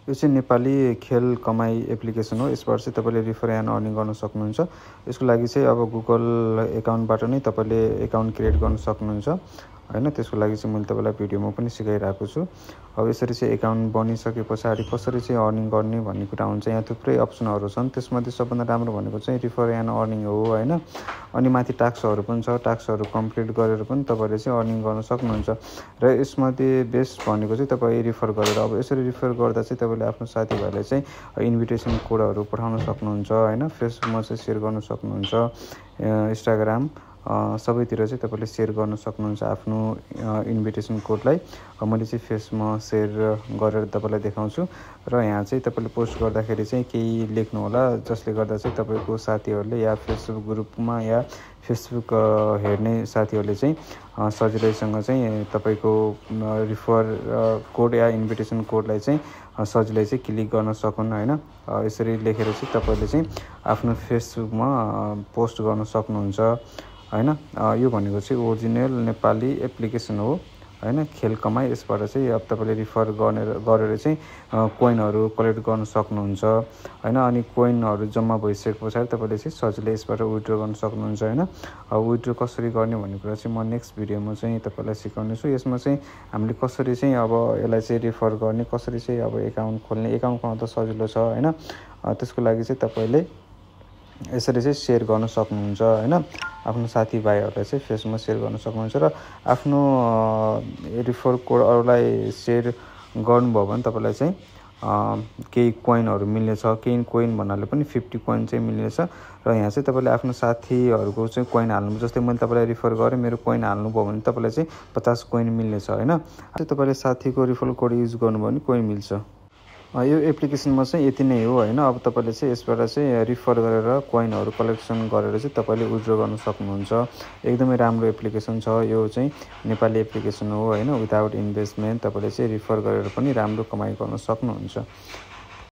यो चाहिँ नेपाली खेल कमाई एप्लिकेसन हो। यसबाट चाहिँ तपाईँले रिफर एन्ड अर्निङ गर्न सक्नुहुन्छ। यसको लागि चाहिँ अब गुगल एकाउन्टबाट नै तपाईँले एकाउन्ट क्रिएट गर्न सक्नुहुन्छ हैन। त्यसको लागि चाहिँ मैले तपाईँलाई भिडियोमा पनि सिकाइरहेको छु। अब यसरी चाहिँ एकाउन्ट बनिसके पछाडि कसरी चाहिँ अर्निङ गर्ने भन्ने कुरा हुन्छ। यहाँ थुप्रै अप्सनहरू छन्, त्यसमध्ये सबभन्दा राम्रो भनेको चाहिँ रिफर एन्ड अर्निङ हो हैन। अनि माथि टास्कहरू पनि छ, टास्कहरू कम्प्लिट गरेर पनि तपाईँले चाहिँ अर्निङ गर्न सक्नुहुन्छ। र यसमध्ये बेस्ट भनेको चाहिँ तपाईँ रिफर गरेर, अब यसरी रिफर गर्दा चाहिँ तपाईँले आफ्नो साथीभाइलाई चाहिँ इन्भिटेसन कोडहरू पठाउन सक्नुहुन्छ हैन। फेसबुकमा चाहिँ सेयर गर्न सक्नुहुन्छ, इन्स्टाग्राम सबैतिर चाहिँ तपाईँले सेयर गर्न सक्नुहुन्छ आफ्नो इन्भिटेसन कोडलाई। मैले चाहिँ फेसमा सेयर गरेर तपाईँलाई देखाउँछु। र यहाँ चाहिँ तपाईँले पोस्ट गर्दाखेरि चाहिँ केही लेख्नु होला, जसले गर्दा चाहिँ तपाईँको साथीहरूले या फेसबुक ग्रुपमा या फेसबुक हेर्ने साथीहरूले चाहिँ सजिलैसँग चाहिँ तपाईँको रिफर कोड या इन्भिटेसन कोडलाई चाहिँ सजिलै चाहिँ क्लिक गर्न सकुन् हैन। यसरी लेखेर चाहिँ तपाईँले चाहिँ आफ्नो फेसबुकमा पोस्ट गर्न सक्नुहुन्छ हैन। यो भनेको चाहिँ ओरिजिनल नेपाली एप्लिकेसन हो हैन, खेल कमाई। यसबाट चाहिँ अब तपाईँले रिफर गरेर चाहिँ कोइनहरू कलेक्ट गर्न सक्नुहुन्छ हैन। अनि कोइनहरू जम्मा भइसके पछाडि तपाईँले चाहिँ सजिलै यसबाट विथड्र गर्न सक्नुहुन्छ हैन। अब विथड्र कसरी गर्ने भन्ने कुरा चाहिँ म नेक्स्ट भिडियोमा चाहिँ तपाईँलाई सिकाउने छु। यसमा चाहिँ हामीले कसरी चाहिँ अब यसलाई चाहिँ रिफर गर्ने, कसरी चाहिँ अब एकाउन्ट खोल्ने, एकाउन्ट खोल्न त सजिलो छ हैन। त्यसको लागि चाहिँ तपाईँले यसरी चाहिँ सेयर गर्न सक्नुहुन्छ हैन। आफ्नो साथीभाइहरूलाई चाहिँ फेसबुकमा सेयर गर्न सक्नुहुन्छ र आफ्नो रिफर कोड अरूलाई सेयर गर्नुभयो भने तपाईँलाई चाहिँ केही कोइनहरू मिल्नेछ। केही कोइन भन्नाले पनि 50 कोइन चाहिँ मिल्नेछ। र यहाँ चाहिँ तपाईँले आफ्नो साथीहरूको चाहिँ कोइन हाल्नु, जस्तै मैले तपाईँलाई रिफर गरेँ, मेरो कोइन हाल्नुभयो भने तपाईँलाई चाहिँ 50 कोइन मिल्नेछ हैन। तपाईँले साथीको रिफर कोड युज गर्नुभयो भने कोइन मिल्छ। यो एप्लिकेसनमा चाहिँ यति नै हो हैन। अब तपाईँले चाहिँ यसबाट चाहिँ रिफर गरेर कोइनहरू कलेक्सन गरेर चाहिँ तपाईँले विथड्र गर्न सक्नुहुन्छ। एकदमै राम्रो एप्लिकेसन छ यो चाहिँ, नेपाली एप्लिकेसन हो हैन। विदाउट इन्भेस्टमेन्ट तपाईँले चाहिँ रिफर गरेर पनि राम्रो कमाइ गर्न सक्नुहुन्छ।